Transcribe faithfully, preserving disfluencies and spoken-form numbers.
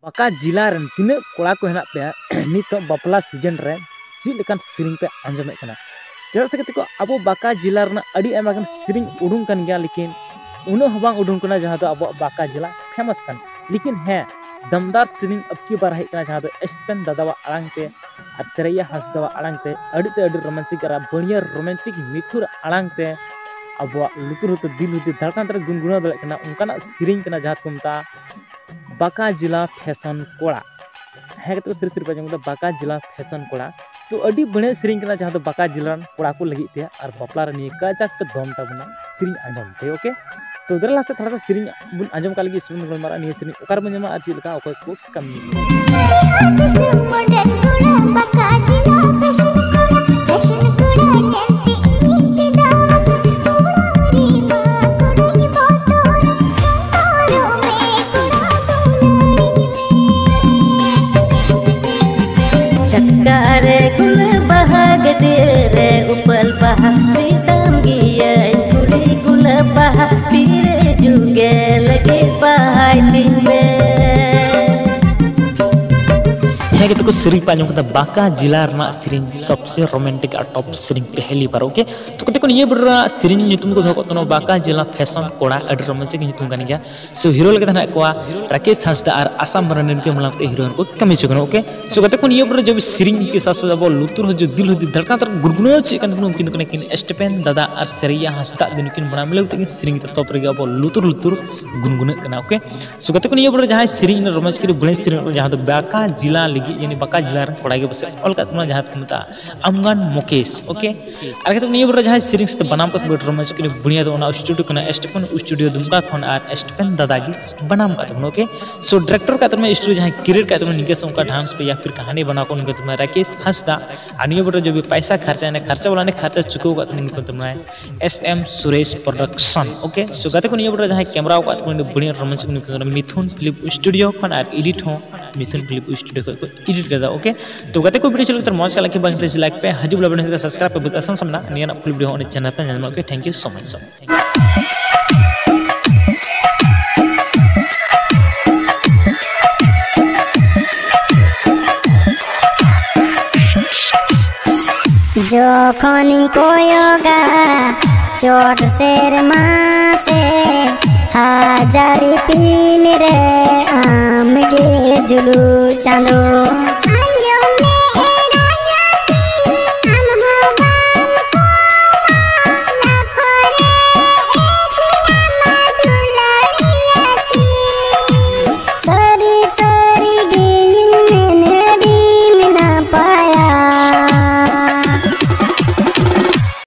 ᱵᱟᱸᱠᱟ ᱡᱮᱞᱟ ᱨᱮᱱ ᱛᱤᱱᱟᱹᱜ ᱠᱚᱲᱟ ᱠᱚ ᱦᱮᱱᱟᱜ ᱯᱮᱭᱟ ᱱᱤᱛᱚᱜ ᱵᱟᱯᱞᱟ ᱥᱤᱡᱤᱱ ᱨᱮ ᱪᱮᱫ ᱞᱮᱠᱟᱱ ᱥᱮᱨᱮᱧ ᱯᱮ ᱟᱸᱡᱚᱢᱮᱫ ᱠᱟᱱᱟ? ᱪᱮᱫᱟᱜ ᱥᱮ ᱜᱟᱛᱮ ᱠᱚ, ᱟᱵᱚ ᱵᱟᱸᱠᱟ ᱡᱮᱞᱟ ᱨᱮᱱᱟᱜ ᱟᱹᱰᱤ ᱟᱭᱢᱟ ᱜᱟᱱ ᱥᱮᱨᱮᱧ ᱩᱰᱩᱝ ᱠᱟᱱ ᱜᱮᱭᱟ, ᱞᱮᱠᱤᱱ ᱩᱱᱟᱹᱜ ᱦᱚᱸ ᱵᱟᱝ ᱩᱰᱩᱝ ᱠᱟᱱᱟ ᱡᱟᱦᱟᱸ ᱫᱚ ᱟᱵᱚᱣᱟᱜ ᱵᱟᱸᱠᱟ ᱡᱮᱞᱟ ᱯᱷᱮᱢᱟᱥ ᱠᱟᱱ᱾ ᱞᱮᱠᱤᱱ ᱦᱮᱸ, ᱫᱟᱢᱫᱟᱨ ᱥᱮᱨᱮᱧ ᱟᱵᱠᱤ ᱵᱟᱨ ᱦᱮᱡ ᱠᱟᱱᱟ ᱡᱟᱦᱟᱸ ᱫᱚ ᱮᱥᱴᱮᱱ ᱫᱟᱫᱟᱣᱟᱜ ᱟᱲᱟᱝ ᱛᱮ ᱟᱨ ᱥᱮᱨᱮᱭᱟ ᱦᱟᱸᱥᱫᱟᱣᱟᱜ ᱟᱲᱟᱝ ᱛᱮ ᱟᱹᱰᱤ ᱛᱮ ᱟᱹᱰᱤ ᱨᱳᱢᱟᱱᱥᱤᱠ ᱟᱨ ᱵᱟᱹᱲᱤᱭᱟᱹ ᱨᱳᱢᱟᱱᱴᱤᱠ ᱢᱤᱴᱷᱩᱨ ᱟᱲᱟᱝ ᱛᱮ ᱟᱵᱚᱣᱟᱜ ᱞᱩᱛᱩᱨ ᱦᱚᱸᱛᱚ ᱫᱤᱞ ᱦᱚᱸᱛᱚ ᱫᱷᱟᱲᱠᱟᱱ ᱛᱮ ᱜᱩᱱᱜᱩᱱᱟᱹᱣ ᱫᱟᱲᱮᱭᱟᱜ ᱠᱟᱱᱟ, ᱚᱱᱠᱟᱱᱟᱜ ᱥᱮᱨᱮᱧ ᱠᱟᱱᱟ ᱡᱟᱦᱟᱸ ᱫᱚᱠᱚ ᱢᱮᱛᱟᱜᱼᱟ ᱵᱟᱸᱠᱟ ᱡᱮᱞᱟ ᱯᱷᱮᱥᱚᱱ ᱠᱚᱲᱟ᱾ ᱦᱮᱸ ᱜᱟᱛᱮ ᱠᱚ, ᱥᱟᱹᱨᱤ ᱥᱟᱹᱨᱤ ᱯᱮ ᱟᱸᱡᱚᱢ ᱠᱮᱫᱟ, ᱵᱟᱸᱠᱟ ᱡᱮᱞᱟ ᱯᱷᱮᱥᱚᱱ ᱠᱚᱲᱟ᱾ ᱛᱚ ᱟᱹᱰᱤ ᱵᱟᱹᱲᱤᱡ ᱥᱮᱨᱮᱧ ᱠᱟᱱᱟ ᱡᱟᱦᱟᱸ ᱫᱚ ᱵᱟᱸᱠᱟ ᱡᱮᱞᱟ ᱨᱮᱱ ᱠᱚᱲᱟ ᱠᱚ ᱞᱟᱹᱜᱤᱫ ᱛᱮ, ᱟᱨ ᱵᱟᱯᱞᱟ ᱨᱮ ᱱᱤᱭᱟᱹ ᱠᱟᱡᱟᱠ ᱯᱮ ᱫᱚᱱ ᱛᱟᱵᱚᱱᱟ ᱥᱮᱨᱮᱧ ᱟᱸᱡᱚᱢ ᱛᱮ, ᱳᱠᱮ? ᱛᱚ ᱫᱮᱞᱟ ᱞᱟᱦᱟ ᱥᱮᱫ ᱛᱷᱚᱲᱟ ᱥᱟ ᱥᱮᱨᱮᱧ ᱵᱚᱱ ᱟᱸᱡᱚᱢ ᱠᱟᱜ ᱞᱟᱹᱜᱤᱫ, ᱥᱮᱵᱚᱱ ᱜᱟᱞᱢᱟᱨᱟᱜᱼᱟ ᱱᱤᱭᱟᱹ ᱥᱮᱨᱮᱧ ᱚᱠᱟ ᱨᱮᱵᱚᱱ ᱧᱟᱢᱟ ᱟᱨ ᱪᱮᱫ ᱞᱮᱠᱟ ᱚᱠᱚᱭ ᱠᱚ ᱠᱟᱹᱢᱤ᱾ ᱪᱟᱠᱟ ᱨᱮ ᱜᱩᱞᱟᱹ ᱵᱟᱦᱟ, ᱜᱟᱹᱰᱭᱟᱹ ᱨᱮ ᱩᱯᱟᱹᱞ ᱵᱟᱦᱟ, ᱥᱤᱛᱟᱢ ᱜᱤᱭᱟᱹᱧ ᱠᱩᱲᱤ ᱜᱩᱞᱟᱹ ᱵᱟᱦᱟ, ᱛᱤᱨᱮ ᱡᱩᱜᱮ ᱞᱟᱹᱜᱤᱫ ᱵᱟᱦᱟᱭ ᱛᱤᱧ ᱢᱮ᱾ ᱦᱮᱸ ᱜᱟᱛᱮ ᱠᱚ, ᱥᱮᱨᱮᱧ ᱯᱮ ᱟᱸᱡᱚᱢ ᱠᱮᱫᱟ, ᱵᱟᱸᱠᱟ ᱡᱮᱞᱟ ᱨᱮᱱᱟᱜ ᱥᱮᱨᱮᱧ ᱥᱚᱵᱥᱮ ᱨᱳᱢᱟᱱᱴᱤᱠ ᱟᱨ ᱴᱚᱯ ᱥᱮᱨᱮᱧ ᱯᱮᱦᱮᱞᱤ ᱵᱟᱨ, ᱳᱠᱮ? ᱛᱚ ᱜᱟᱛᱮ ᱠᱚ, ᱱᱤᱭᱟᱹ ᱵᱮᱲᱟ ᱨᱮᱱᱟᱜ ᱥᱮᱨᱮᱧ ᱧᱩᱛᱩᱢ ᱠᱚ ᱫᱚᱦᱚ ᱠᱟᱜ ᱛᱟᱵᱚᱱᱟ ᱵᱟᱸᱠᱟ ᱡᱮᱞᱟ ᱯᱷᱮᱥᱚᱱ ᱠᱚᱲᱟ, ᱟᱹᱰᱤ ᱨᱳᱢᱟᱱᱪᱚᱠ ᱧᱩᱛᱩᱢ ᱠᱟᱱ ᱜᱮᱭᱟ᱾ ᱥᱳ ᱦᱤᱨᱳ ᱞᱮᱠᱟᱛᱮ ᱦᱮᱱᱟᱜ ᱠᱚᱣᱟ ᱨᱟᱠᱮᱥ ᱦᱟᱸᱥᱫᱟ ᱟᱨ ᱟᱥᱟᱢ ᱢᱟᱨᱟᱱᱰᱤ, ᱱᱩᱠᱤᱱ ᱢᱟᱞᱟᱝ ᱛᱮ ᱦᱤᱨᱳᱭᱤᱱ ᱠᱚ ᱠᱟᱹᱢᱤ ᱦᱚᱪᱚ ᱠᱟᱱᱟ, ᱳᱠᱮ? ᱥᱳ ᱜᱟᱛᱮ ᱠᱚ, ᱱᱤᱭᱟᱹ ᱵᱮᱲᱟ ᱡᱚᱵ ᱥᱮᱨᱮᱧ ᱠᱮ ᱥᱟᱥ ᱟᱵᱚ ᱞᱩᱛᱩᱨ ᱦᱚᱸ ᱡᱚ ᱫᱤᱞ ᱦᱚᱸ ᱫᱤᱞ ᱫᱷᱟᱲᱠᱟᱱ ᱛᱟᱨ ᱜᱩᱱᱜᱩᱱᱟᱹᱣ ᱦᱚᱪᱚᱭᱮᱫ ᱠᱟᱱ ᱛᱟᱵᱚᱱᱟ, ᱩᱱᱠᱤᱱ ᱫᱚ ᱠᱟᱱᱟ ᱠᱤᱱ ᱮᱥᱴᱮᱯᱮᱱ ᱫᱟᱫᱟ ᱟᱨ ᱥᱮᱨᱮᱭᱟ ᱦᱟᱸᱥᱫᱟ᱾ ᱫᱚ ᱱᱩᱠᱤᱱ ᱵᱟᱱᱟᱨ ᱢᱤᱞᱟᱹᱣ ᱠᱟᱛᱮ ᱠᱤᱱ ᱥᱮᱨᱮᱧ ᱠᱮᱫᱟ, ᱛᱚᱵ ᱨᱮᱜᱮ ᱟᱵᱚ ᱞᱩᱛᱩᱨ ᱞᱩᱛᱩᱨ ᱜᱩᱱᱜᱩᱱᱟᱹᱜ ᱠᱟᱱᱟ, ᱳᱠᱮ? ᱥᱳ ᱜᱟᱛᱮ ᱠᱚ, ᱱᱤᱭᱟᱹ ᱵᱮᱲᱟ ᱡᱟᱦᱟᱸᱭ ᱥᱮᱨᱮᱧ ᱨᱮ ᱨᱳᱢᱟᱱᱥ ᱠᱤᱨᱤ ᱵᱟᱹᱲᱤᱡ ᱥᱮᱨᱮᱧ ᱡᱟᱦᱟᱸ ᱫᱚ ᱵᱟᱸᱠᱟ ᱡᱮᱞᱟ ᱞᱟᱹᱜᱤᱫ, ᱭᱟᱱᱤ ᱵᱟᱸᱠᱟ ᱡᱮᱞᱟ ᱨᱮᱱ ᱠᱚᱲᱟ ᱜᱮ ᱯᱟᱥᱮᱡ ᱚᱞ ᱠᱟᱜ ᱛᱟᱵᱚᱱᱟ, ᱡᱟᱦᱟᱸ ᱫᱚᱠᱚ ᱢᱮᱛᱟᱜᱼᱟ ᱟᱢᱜᱟᱱ ᱢᱩᱠᱮᱥ, ᱳᱠᱮ? ᱟᱨ ᱜᱟᱛᱮ ᱠᱚ, ᱱᱤᱭᱟᱹ ᱵᱮᱲᱟ ᱡᱟᱦᱟᱸᱭ ᱥᱮᱨᱮᱧ ᱥᱟᱛᱮ ᱵᱟᱱᱟᱢ ᱠᱟᱛᱮ ᱵᱮᱴ ᱨᱳᱢᱟᱱᱥ ᱠᱤᱨᱤ ᱵᱩᱱᱤᱭᱟᱹ ᱫᱚ ᱚᱱᱟ ᱥᱴᱩᱰᱤᱭᱳ ᱠᱟᱱᱟ ᱮᱥᱴᱮᱯᱮᱱ ᱥᱴᱩᱰᱤᱭᱳ ᱫᱩᱢᱠᱟ ᱠᱷᱚᱱ, ᱟᱨ ᱮᱥᱴᱮᱯᱮᱱ ᱫᱟᱫᱟ ᱜᱮ ᱵᱟᱱᱟᱢ ᱠᱟᱜ ᱛᱟᱵᱚᱱᱟ, ᱳᱠᱮ? ᱥᱳ ᱰᱤᱨᱮᱠᱴᱚᱨ ᱠᱟᱜ ᱛᱟᱵᱚᱱᱟ ᱥᱴᱩᱰᱤᱭᱳ ᱡᱟᱦᱟᱸᱭ ᱠᱨᱤᱭᱮᱴ ᱠᱟᱜ ᱛᱟᱵᱚᱱᱟ ᱱᱤᱝᱠᱟᱹ ᱥᱮ ᱚᱱᱠᱟ ᱰᱟᱱᱥ ᱯᱮ ᱭᱟ ᱯᱷᱤᱨ ᱠᱟᱦᱟᱱᱤ ᱵᱟᱱᱟᱣ ᱠᱚ ᱱᱤᱝᱠᱟᱹ ᱛᱟᱵᱚᱱᱟ ᱨᱟᱠᱮᱥ ᱦᱟᱸᱥᱫᱟ᱾ ᱟᱨ ᱱᱤᱭᱟᱹ ᱵᱮᱲᱟ ᱡᱚᱵ ᱯᱟᱭᱥᱟ ᱠᱷᱟᱨᱪᱟ ᱮᱱᱟ, ᱠᱷᱟᱨᱪᱟ ᱵᱟᱞᱟ ᱱᱤ ᱠᱷᱟᱨᱪᱟ ᱪᱩᱠᱟᱹᱣ ᱠᱟᱜ ᱛᱟᱵᱚᱱᱟ ᱱᱤᱝᱠᱟᱹ ᱛᱟᱵᱚᱱᱟ S M Suresh production, okay? ᱥᱳ ᱜᱟᱛᱮ ᱠᱚ, ᱱᱤᱭᱟᱹ ᱵᱮᱲᱟ ᱡᱟᱦᱟᱸᱭ ᱠᱮᱢᱮᱨᱟ ᱟᱠᱟᱫ ᱛᱟᱵᱚᱱᱟ ᱵᱟᱹᱲᱤᱡ ᱨᱳᱢᱟᱱᱥ ᱠᱚ ᱱᱤᱝᱠᱟᱹ ᱛᱟᱵᱚᱱᱟ ᱢᱤᱛᱷᱩᱱ ᱯᱷᱤᱞᱤᱯ ᱥᱴᱩᱰᱤᱭᱳ ᱠᱷᱚᱱ, ᱟᱨ ᱮᱰᱤᱴ ᱦᱚᱸ ᱢᱤᱛᱷᱩᱱ ᱯᱷᱤᱞᱤᱯ ᱥᱴᱩᱰᱤᱭᱳ ᱠᱷᱚᱱ ᱠᱚ ᱮᱰᱤᱴ ᱠᱟᱫᱟ, ᱳᱠᱮ? ᱛᱚ ᱜᱟᱛᱮ ᱠᱚ, ᱵᱷᱤᱰᱤᱭᱳ ᱪᱮᱫ ᱞᱮᱠᱟ ᱢᱚᱡᱽ ᱠᱟᱜ ᱞᱟᱹᱠᱤ ᱵᱟᱝ ᱞᱟᱹᱠᱤ ᱞᱟᱭᱤᱠ ᱯᱮ, ᱦᱤᱡᱩᱜ ᱵᱮᱞᱟ ᱵᱮᱱ ᱥᱟᱵᱥᱠᱨᱟᱭᱤᱵ ᱯᱮ, ᱵᱩᱡᱽ ᱟᱥᱟᱱ ᱥᱟᱢᱱᱟ ᱱᱤᱭᱟᱹ ᱨᱮᱱᱟᱜ ᱯᱷᱩᱞ ᱵᱷᱤᱰᱤᱭᱳ ᱦᱚᱸ ᱚᱸᱰᱮ ᱪᱮᱱᱮᱞ ᱯᱮ ᱧᱮᱞ ᱧᱟᱢᱟ, okay? Thank you so much, so much. ᱛᱚᱠᱷᱚᱱᱤᱧ ᱠᱚᱭᱚᱜᱟ ᱪᱚᱴ ᱥᱮᱨᱢᱟ ᱥᱮ, ᱦᱟᱡᱟᱨ ᱤᱯᱤᱞ ᱨᱮ ᱟᱢ ᱜᱮ ᱡᱩᱞᱩ ᱪᱟᱸᱫᱚ᱾